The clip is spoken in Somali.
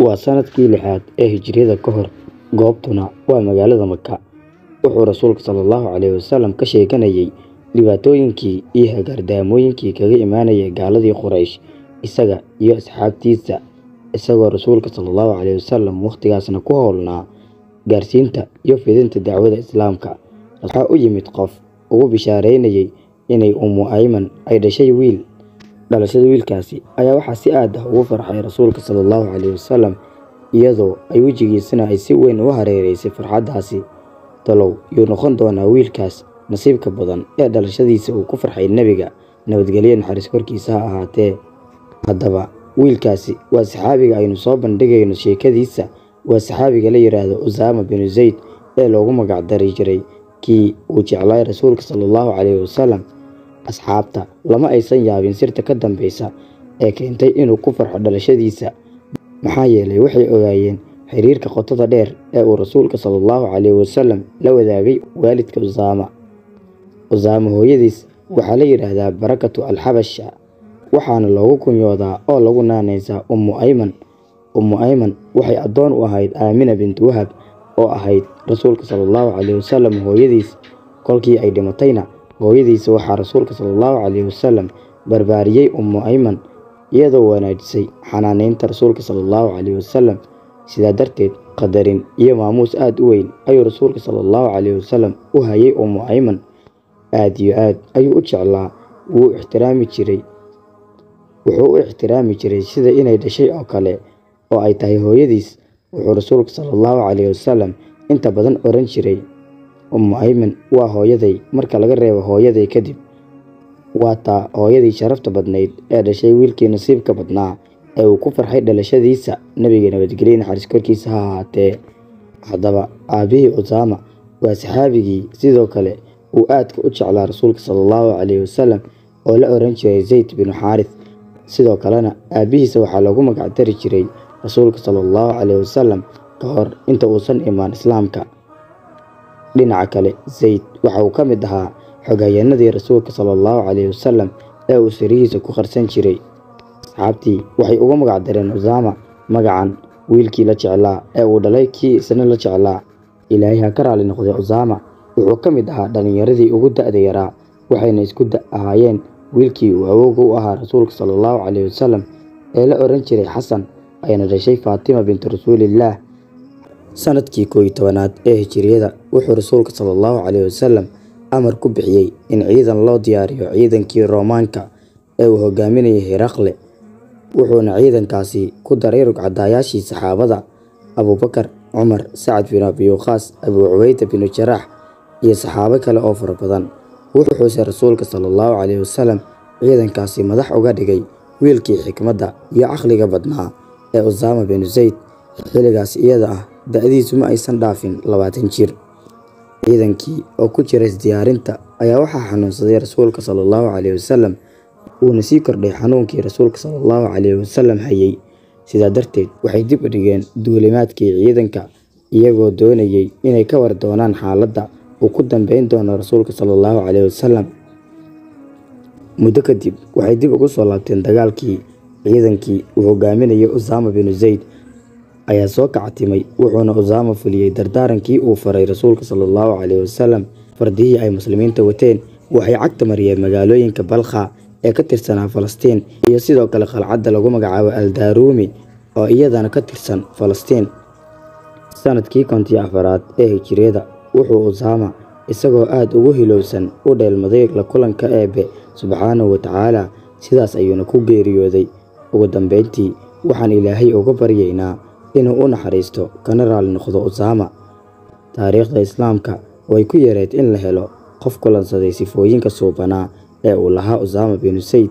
Waa sanadkii lixaad ee hijriyada ka hor, goobtuna waa magaalada Maka. Wuxuu Rasuulka sallallahu calayhi wasallam ka sheeganayay dhibaatooyinkii iyo hagardaamooyinkii kaga imaanayay gaaladii Quraysh isaga iyo asxaabtiisa, isagoo Rasuulka sallallahu calayhi wasallam waqtigaasna ku howlnaa gaarsiinta iyo fidinta dacwada Islaamka. Waxaa u yimid qof ugu bishaareynayay inay Ummu Ayman ay dhashay wiil. Dhalashada wiilkaasi ayaa waxaa si aad ah ugu farxay Rasuulka sallallahu calayhi wasallam, iyadoo ay wejigiisana ay si weyn u hareereysay farxaddaasi. Talow yuu noqon doonaa wiilkaas nasiibka badan ee dhalashadiisa uu ku farxay Nebiga, nabadgelyo naxariis korkiisa ha ahaatee. Haddaba wiilkaasi waa saxaabiga aynu soo bandhigayno sheekadiisa, waa saxaabiga la yiraahdo Usaama binu Zayd ee loogu magac dari jiray kii uu jeclaay Rasuulka sallallahu calayhi wasallam. Asxaabta lama aysan yaabin sirta ka dambeysa ee keentay inuu ku farxo dhalashadiisa, maxaa yeelay waxay ogaayeen xiriirka qotada dheer ee uu Rasuulka sallallahu calayhi wasallam la wadaagay waalidka Usaama. Usaama hooyadiis waxaa la yiraahdaa Barakatu al-Xabasha, waxaana loogu kunyoodaa oo lagu naanaysaa Ummu Ayman. Ummu Ayman waxay addoon u ahayd Aamina bint Wahab oo ahayd Rasuulka sallallahu calayhi wasallam hooyadiis. Kolkii ay dhimatayna hooyadiisa waxaa Rasuulka sallallahu calayhi wasallam barbaariyey Ummu Ayman, iyadoo wanaajisay xanaaneynta Rasuulka sallallahu calayhi wasallam. Sidaa darteed qadarin iyo maamuus aad u weyn ayuu Rasuulka sallallahu calayhi wasallam u hayay Ummu Ayman. Aad iyo aad ayuu u jeclaa, wuu ixtiraami jiray. Wuxuu u ixtiraami jiray sida inay dhashay oo kale oo ay tahay hooyadiis. Wuxuu Rasuulka sallallahu calayhi wasallam inta badan oran jiray, Ummu Ayman waa hooyaday marka laga reebo hooyaday kadib. Waa taa hooyadii sharafta badnayd ee dhashay wiilkii nasiibka badnaa ee uu ku farxay dhalashadiisa, Nabiga nabadgelyo naxariis korkiisa ha ahaatee. Haddaba aabihii Usaama waa saxaabigii sidoo kale uu aadka u jeclaa Rasuulka sallallahu calayhi wasallam oo la oran jiray Zayd binu Xaarith. Sidoo kalena aabihiisa waxaa loogu magac dari jiray Rasuulka sallallahu calayhi wasallam ka hor inta uusan imaan Islaamka. Dhinaca kale, Zayd waxa uu ka mid ahaa xoghayanadii Rasuulka sallallahu calayhi wasallam ee uu sirihiisa ku qarsan jiray. Asxaabtii waxay ugu magac dareen Usaama magacan wiilkii la jeclaa ee uu dhalay kii isna la jeclaa. Ilaahay ha ka raali noqday Usaama wuxuu ka mid ahaa dhalinyaradii ugu da'da yaraa, waxayna isku da' ahaayeen wiilkii uu awowga u ahaa Rasuulka sallallahu calayhi wasallam ee la oran jiray Xasan, ayna dhashay Faatima bintu Rasuulillaah. Sanadkii 11aad ee hijriyada wuxuu Rasuulka sallallahu calayhi wasallam amar ku bixiyay in ciidan loo diyaariyo ciidankii Roomaanka ee uu hogaaminayay Hiraqle. Wuxuuna ciidankaasi ku daray rugcadayaashii saxaabada Abuubakar, Cumar, Sacad bin Abi Waqaas, Abu Cubayda bin Jaraax iyo saxaabo kale oo fara badan. Wuxuuse Rasuulka sallallahu calayhi wasallam ciidankaasi madax uga dhigay wiilkii xikmadda iyo caqliga badnaa ee Usaama binu Zayd. Xilligaas iyada ah da'diisu ma aysan dhaafin 20 jir. Ciidankii oo ku jira isdiyaarinta ayaa waxaa xanuunsaday Rasuulka sallallahu calayhi wasallam, wuuna sii kordhay xanuunkii Rasuulka sallallahu calayhi wasallam hayay. Sidaa darteed waxay dib u dhigeen duulimaadkii ciidanka, iyagoo doonayay inay ka war doonaan xaaladda uu ku dambeyn doono Rasuulka sallallahu calayhi wasallam. Muddo kadib waxay dib ugu soo laabteen dagaalkii. Ciidankii uu hogaaminayay Usaama binu Zayd ayaa soo kactimay, wuxuuna Usaama fuliyey dardaarankii uu faray Rasuulka sallallahu calayhi wasallam. Fardihii ay muslimiinta wateen waxay cagta mariyeen magaalooyinka Balkha ee ka tirsanaa Falastiin iyo sidoo kale qalcadda lagu magacaabo Al-Daaruumi oo iyadana ka tirsan Falastiin. Sanadkii 54aad ee hijriyada wuxuu Usaama isagoo aad ugu hilowsan u dheelmaday la kulanka Eebbe subxaanahu wa tacaala, sidaas ayuuna ku geeriyooday. Ugu dambeyntii waxaan Ilaahay uga baryaynaa inuu u naxariisto kana raali noqdo Usaama. Taariikhda Islaamka way ku yareed in la helo qof kulansaday sifooyinka suubanaa ee uu lahaa Usaama binu Zayd.